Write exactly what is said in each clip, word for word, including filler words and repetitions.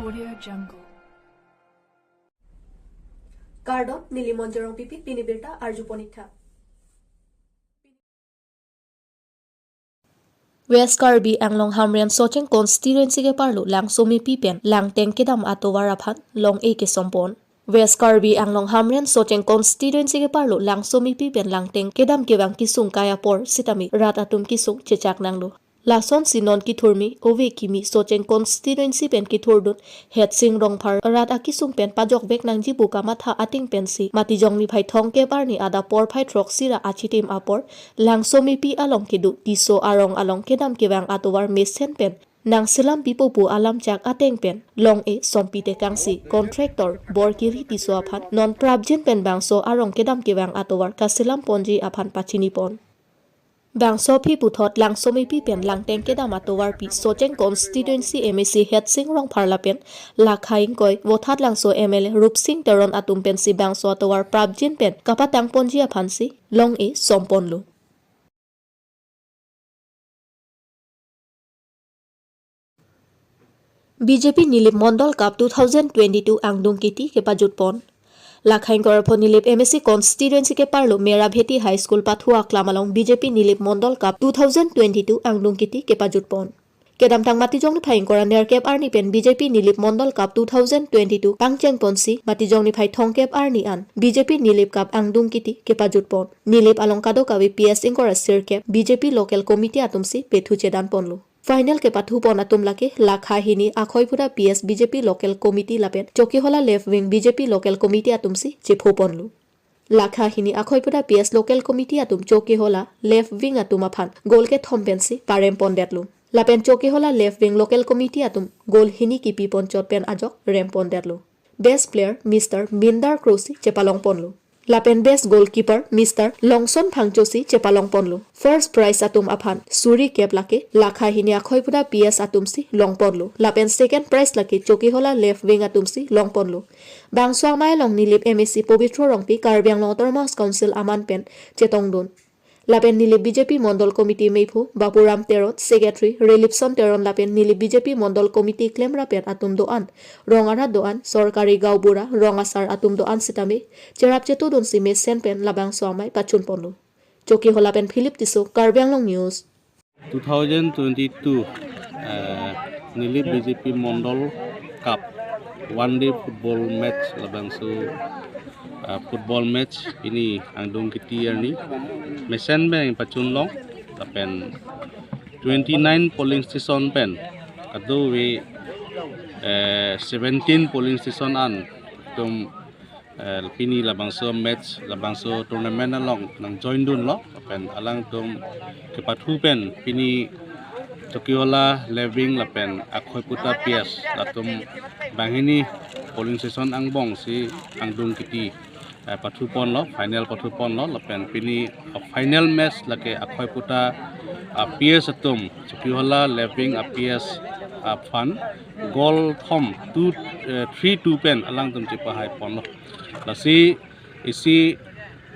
Audio Jungle. Kardom, neli Monjorong Pipi, pini birta arju pon ik tha. West Karbi Anglong Hamren Socheng Constituency keparlo Langsomepi pen Langteng kedam atovar aphan long-e kesompon. West Karbi Anglong Hamren Socheng Constituency keparlo Langsomepi pen Langteng kedam kevang kesung kai apor sitame rat atum kesung chechak nanglo. Lasonsi non kethurmi ove kimi Socheng Constituency pen kethurdun Hetsing Rongphar rat akesung pen pajokvek nangji pu kamatha ateng pensi Matijong niphai thomkep arni adap porphai throksi ra achitim apor Langsomepi along kedo Tisso arong along kedam kevang atovar mesen pen nangselam pipo pu alamchak ateng pen long-e Sompi Tekangsi, contractor Borkiri Tisso aphan non prapjin pen bangso arong kedam kevang atovar kaselam ponji aphan pachini pon. Bangso aphi puthot Langsomepi pen Langteng kedam atovarpi Socheng Constituency M A C Hetsing Rongphar lapen Lakha ingkoi Vothatlangso M L A Rupsing Teron atum pensi bangso atovar prapjin pen kapatang ponji aphansi long-e somponlo. B J P Nilip Mondol Cup two thousand twenty-two angdung kiti kepajut pon. Lakha ingkoi ra pho Nilip M A C constituency keparlo Merabheti High School pathu aklam along B J P Nilip Mondol Cup two thousand twenty-two angdung kiti kepajut pon. Kedamtang Matijong niphai ingkoi ra nerkep arni pen B J P Nilip Mondol Cup two thousand twenty-two pangcheng ponsi Matijong niphai thomkep arni an B J P Nilip Cup angdung kiti kepajut pon. Nilip along kadokave P S ingkoi ra sirkep B J P local committee atumsi pethu chedan ponlo. Final kepathu pon atum lake Lakha hini Akhoiphura P S B J P local committee lapen Chokihola left wing B J P local committee atumsi chepho ponlo. Lakha hini Akhoiphura P S local committee atum Chokihola left wing atum aphan goal kethom pensi parem pondetlo. Lapen Chokihola left wing local committee atum goal hini kipi pon chot pen ajok rem pondetlo. Best player Mister Mindar Kro si chepalong ponlo. Lapen best goalkeeper Mister Longson Phangcho si chepalong ponlo. First prize atum aphan suri kep lake Lakha hini Akhoiphura P S atumsi long ponlo. Lapen second prize lake Chokihola left wing atumsi long ponlo. Bangso amei along Nilip M A C Pobitro Rongpi, Karbi Anglong Autonomous Council aman pen chetongdun. Lapen Nilip B J P Mondol Committee meiphu Bapuram Teron, Secretary Relipson Teron lapen Nilip B J P Mondol Committee klemrapen atum do-an, rong arat do-an, sorkari gaonbura, rong asar atum do-an sitame cherap chetudunsi mesen pen labangso amei pachun ponlo. Chokihola pen Philip Tisso, Karbi Anglong News. Two thousand twenty-two, eh, Nilip B J P Mondol Cup one day football match labangso, eh, football match pini angdung kiti arni mesen pen pachun long lapen twenty-nine polling station pen kadokave, eh, seventeen polling station an atum, eh, pini labangso match, labangso tournament along nang join dunlo, lapen alangtum kepathu pen pini Chokihola left wing lapen Akhoiphura P S atum banghini polling station angbongsi angdung kiti, eh, pathu ponlo, final pathu ponlo, lapen pini, eh, final match lake Akhoiphura, eh, P S atum Chokihola left wing, eh, P S, eh, aphan goal thom two, eh, three two pen alangtum chepahai ponlo. Lasi isi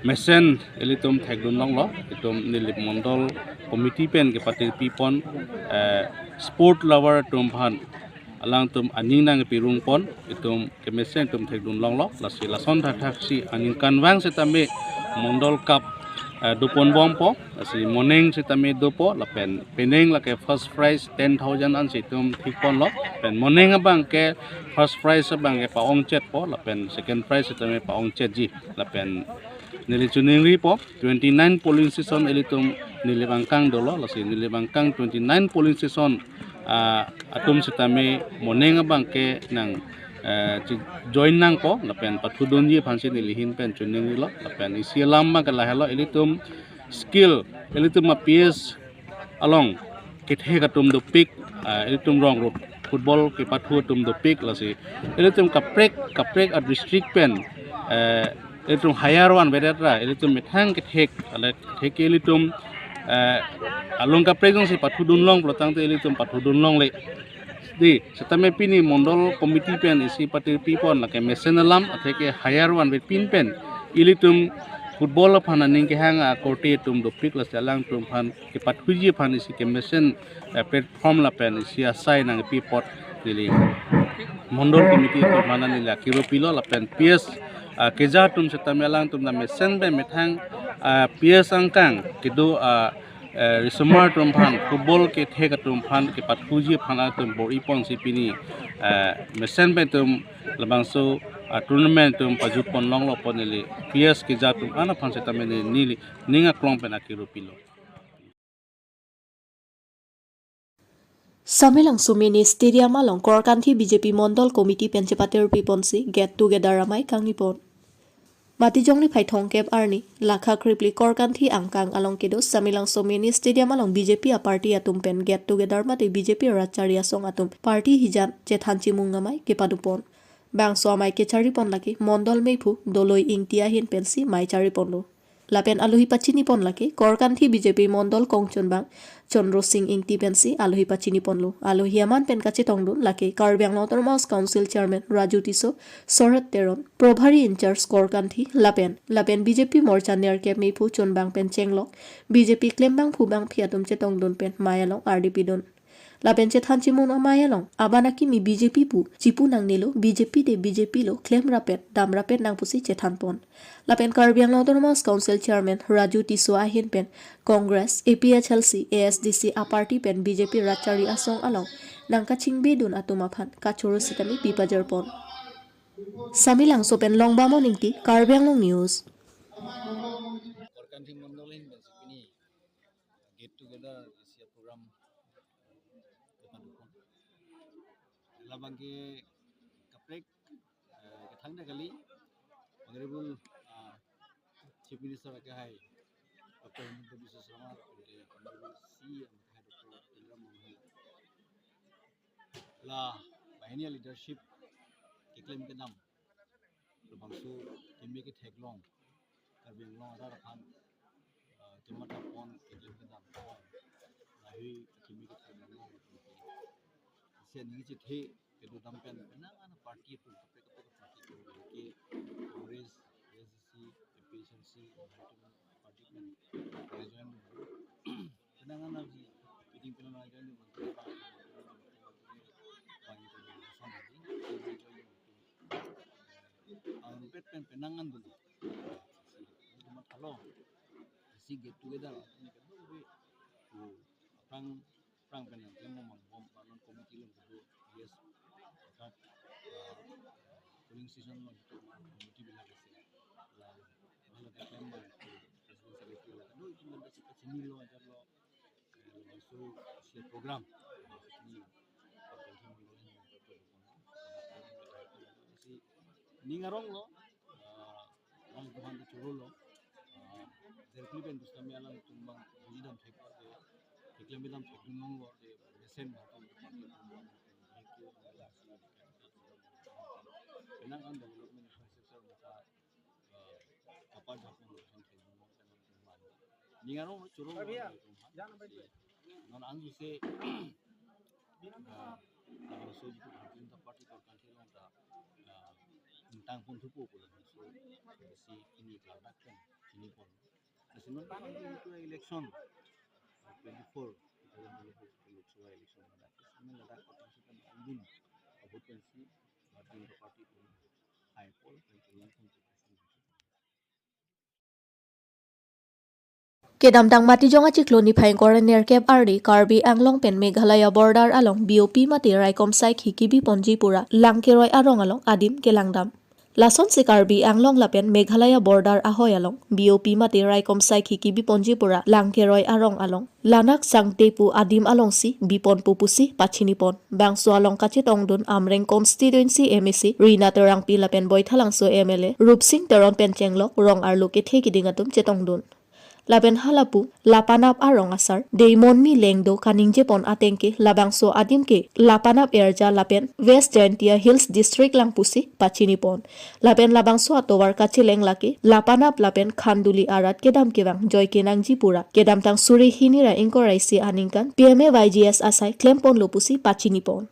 mesen ilitum thekdun longlo, itum Nilip Mondol Committee pen kepatirpi pon, eh, sport lover atum aphan alangtum aning nangpirung pon, itum kemesen itum thekdun longlo, lasi lason thakthaksi aningkan vang sitame Mondol Cup, eh, dopon bompo, lasi moning sitame dopo, lapen penang lake first prize ten thousand ansi itum thik ponlo, pen moning abang ke first prize abang ke pa-ongchetpo, lapen second prize sitame pa-ongchetji, lapen neli choningripo, twenty-nine polling station ilitum Nilip angkang dolo, lasi Nilip angkang twenty-nine polling station, ah, atum sitame moning abang ke nang, eh, chi-, join nangpo, lapen pathudunji aphansi neli ahin pen choningrilo, lapen isi alam abang ke lahelo, ilitum skill, ilitum a-P S along kethek atum dopik, ah, ilitum rong road football kepathu atum dopik, lasi ilitum kaprek kaprek a-district pen, eh, ilitum hire vanvedet ra ilitum methang kethek, ale kethek ke ilitum, eh, along kaprek jongsi pathudun long pulo tangte ilitum pathudun longle. Di, sitame pini Mondol Committee pen isi patirpi pon lake mesen alam, atheke hire vanvet pin pen ilitum football aphan aning kehang akorte atum dopik, lasi alangtum aphan kepathuji aphan isi kemesen, eh, platform lapen isi asai nangpi apot neli Mondol committee atum aphan neli akiro pilo lapen P S, ah, keja atum setame alangtum na mesen pen methang, ah, P S angkang kedo, ah, eh, risomar atum aphan, football kethek atum aphan, kepathuji aphan atum bor-iponsi pini, eh, mesen pen atum labangso, ah, tournament atum pajutpon longlo pu neli P S keja atum an aphan setame neli ning aklong pen akiro pilo. Samelangso Mini Stadium along Korkanthi B J P Mondol Committee pen chepatir piponsi get together amei kangnipon. Matijong niphai thomkep arni, lakha krepli Korkanthi angkang along kedo Samelangso Mini Stadium along B J P a party atum pen get together mate B J P rat chari asong atum party hijan chethan chimung amei kepadopon. Bangso amei kecharipon lake Mondol meiphu Doloi Ingti ahin pensi mei chariponlo. Lapen alohi pachinipon lake Korkanthi B J P Mondol kongchunbang Chandra Sing Ingti pensi alohi pachiniponlo. Alohi aman pen kachetongdun lake Karbi Anglong Autonomous Council Chairman Raju Tisso, Sorot Teron, Probhari in-charge Korkanthi, lapen, lapen B J P morcha nerkep meiphu chunbang pen chenglok, B J P klembangphu bangphi atum chetongdun pen mei along ardi pidun. Lapen chethan chimung amei along, aban akimi B J P pu chipu nangnelo, B J P de B J P lo, klem rapet, dam rapet nang pusi chethanpon. Lapen Karbi Anglong Autonomous Council Chairman Raju Tisso ahin pen Congress, A P H L C, A S D C a party pen B J P rat chari asong along nangkachingbedun atum aphan kachoro sitame pipajirpon. Samelangso pen Longbamon Ingti, Karbi Anglong News. Korkanthi Mondol ahin pensi pini get together isi program kepadopon. Labang ke kaprek, eh, kethang ta kali, Honorable, ah, Chief Minister akehai Doctor Himanta Biswa Sarma, Honorable C M akehai Doctor Tuliram Ronghang, la banghini a leadership keklem kedam, labangso keme ketheklong Karbi Anglong arat aphan, ah, kematha pon, keklem kedam pon, lahei keme ketheklong. Isi aning chethe kedodam pen penang an party atum, kaprek kaprek party atum, ke Congress, A S D C, A P H L C, party pen join. Penang an aji meeting pen join. Ang pet pen penang an dulu. Si, itu mat halo. Si get together, ini kan dulu, tu, aphrang, aphrang pen yang, yang memang bom panon committee lo gitu. Yes. Kat, ah, polling station lo gitu, committee bilang kasi. La, malah kan memang, president secretary lo. Aduh, itu nanti si kacini lo, ajar lo. Eh, langsung si program. Ini, si ning arong lo, ah, Rong Tuhan di choro lo, ah, Jerkli pen bus kami alang tumbang, bujidam thek lo, keklem bidam thek nong lo, de, mesen lo, tumbang, penang an development infrastructure maka, eh, kapar japon lo, kan thek nong lo, kan tumbang. Ning arong lo choro lo, non ang se, ah, laso jitu Bharatiya Janata Party Korkanthi along ta, ah, ingtang pon thupo pu laso, si ini ladak pen chinipon. Lasi non tang itu election, ah, twenty-four, two thousand twenty-four Lok Sabha election ladak. Ini ladak Korkanthi kan anggun, abot pensi Bharatiya Janata Party pu high poll pen tulang pon. Kedamtang Matijong achiklo niphai ingkoi ra nerkep arni Karbi Anglong pen Meghalaya border along B O P mate raikom saikhi kebi ponji pura Langkeroi arong along adim kelangdam. Lasonsi Karbi Anglong lapen Meghalaya border ahoi along B O P mate raikom saikhi kebi ponji pura Langkeroi arong along Lanak Sangte pu adim alongsi biponpo pusi pachinipon. Bangso along kachetongdun Amreng constituency M A C Rina Terangpi lapen Boithalangso M L A Rupsing Teron pen chenglok rong arlo kethe keding atum chetongdun. Lapen halapu Lapanap arong asar Deimonmi Lengdo kaningjepon atengke labangso adim ke Lapanap Erja lapen West Jaintia Hills District lang pusi pachinipon. Lapen labangso atovar kacheleng lake Lapanap lapen Khanduli arat kedam kevang joike nangji pura kedamtang suri hini ra ingkoi ra isi aningkan P M A Y G S asai klemponlo pusi pachinipon.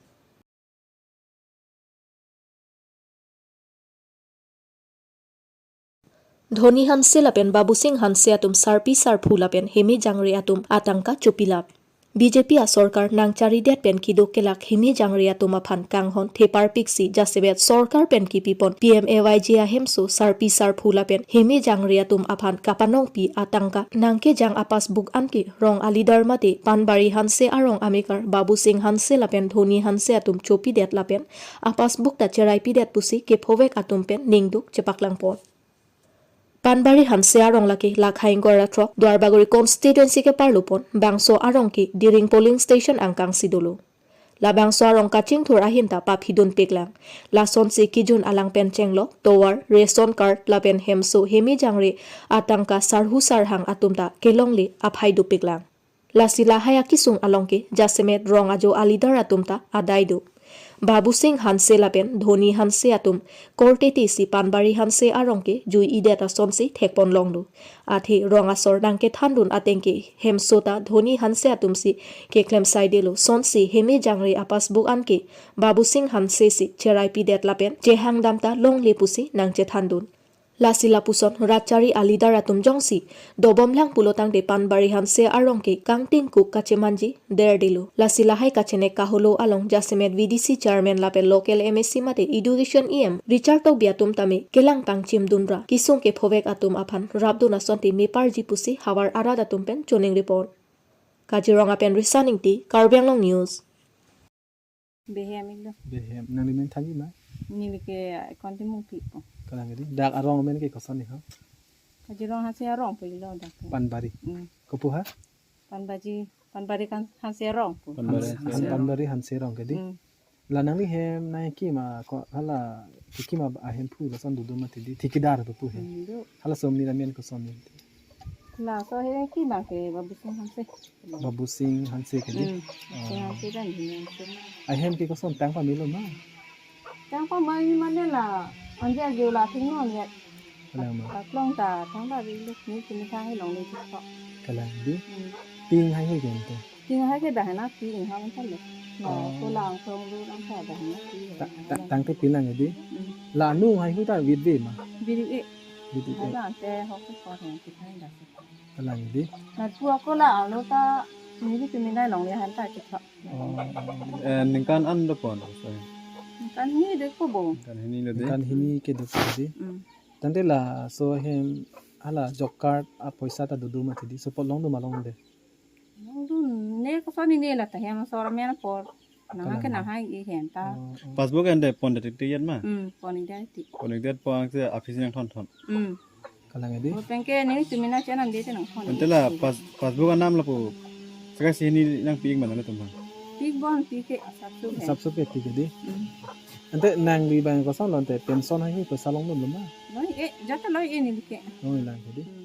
Dhoni Hanse lapen Babusing Hanse atum sarpi sarpo lapen heme jangre atum atangka chopilap. B J P asorkar nangcharidet pen kiduk kelak heme jangre atum aphan kanghon theparpiksi jasemet sorkar pen kipipon P M A Y G ahemso sarpi sarpo lapen heme jangre atum aphan kapanongpi atangka nangkejang a-passbook anke rong a-leader mate Panbari Hanse arong amekar Babu Singh Hanse lapen Dhoni Hanse atum chopidet lapen a-passbook ta cheraipidet pusi kephovek atum pen ningduk chepaklangpon. Panbari Hanse arong lake lakhai ingkoi ra throk Duarbagori constituency keparlupon, bangso arong ke Diring polling station angkangsi dolo. Labangso arong kachingthur ahin ta paphidunpiklang. Lasonsi kijun alang pen chenglok, tovar, ration card lapen hemso heme jangre atangka sarhu sarhang atum ta kelongle aphai dopiklang. Lasi lahai akisung along ke jasemet rong ajo a-leader atum ta adai do. Babu Singh Hanse lapen Dhoni Hanse atum korte tesi Panbari Hanse arong ke jui-idet asonsi thekponlonglo. Athe rong asor nangkethandun ateng ke hemso ta Dhoni Hanse atumsi keklem saidelo, sonsi heme jangre a-passbook anke Babu Singh Hanse si cheraipidet lapen chehangdam ta longle pusi nangchethandun. Lasi lapuson rat chari a-leader atum jongsi dobomlang pulotangte Panbari Hanse arong ke kangtingkuk kachemanji derdelo. Lasi lahai kachenek kaholo along jasemet V D C chairman lapen local M A C mate education E M Richard Tokbi atum tame kelang pangchimdunra kisung kephovek atum aphan rapdun asonte meparji pusi havar arat atum pen choningripon. Kaziranga pen Risa Ingti, Karbi Anglong News. Behem iklo. Behem. Nangli men thanji ma? Neli ke Konti Mungpi po. Kalang di. Dak arong men ke koson ni ha? Kajirong Hanse arong po iklo dak. Panbari. Hmm. Kopu ha? Panbaji, Panbari kan Hanse arong po. Panbari Hans-, Hanse Han-, arong. Panbari Hanse arong ke di. Hmm. La nangli hem nang kima ko hala kima ahemphu lason dodo mati di. Thikidar dopo hem. Hmm, do. Hala som ni ramen koson ni. Laso he kima ke Babu Singh Hanse. Babu Singh Hanse ke di? Hmm. Singh Hanse dan Dhoni Hanse. Ahem ke koson tang pamelo ma? Tang pamelo mane la anja jo la thingno ne. Kalang ma? Kaklong ta tang pamelo ni kini thang longle thik tok. Kalang di? Hmm. Ping hai hai ke ente? Ping hai ke dah na ping ha man thalo. Na Oh. Ko lang song lu lang ta dah na ping. Ta-, ta-, tangte pilang di? Hmm. La nu hai hu ta vit ve ma? Vit ve. Vit ve. Hai la ante hok ko hen ki thang dah. Kalang di. Na tu ako la alo ta mili kemina longle han ta chikha. Oh. Eh, ningkan an dopo na, so. Ningkan hini dopo bo. Ningkan hini lo de. Ningkan hini ke dopo di. Hmm. Tangte laso hem hala job card apoisa ta dodo mati di. Support longdo ma longde? Longdun ne koson ni ne la ta hem sor men apor. Nang Kalang. Ke nang hai i hen ta. Oh, oh. Passbook ende pondet tik yet ma? Hmm, pondet tik. Pondet po angse office nangthon thon. Hmm. Kalang di? Oh, penke neli tumina channel di te nangthon. Ante la pass-, passbook anam lapu. Saka si hini nangpi ik mana tum ha? Pi ik bon pi ke asap su. Asap su ke pi ke di? Hmm. Ante nangli bang koson lo ante pension hai hu poisa longdunlo ma? Loi e, jata loi e neli ke. Loi lang ke di? Hmm.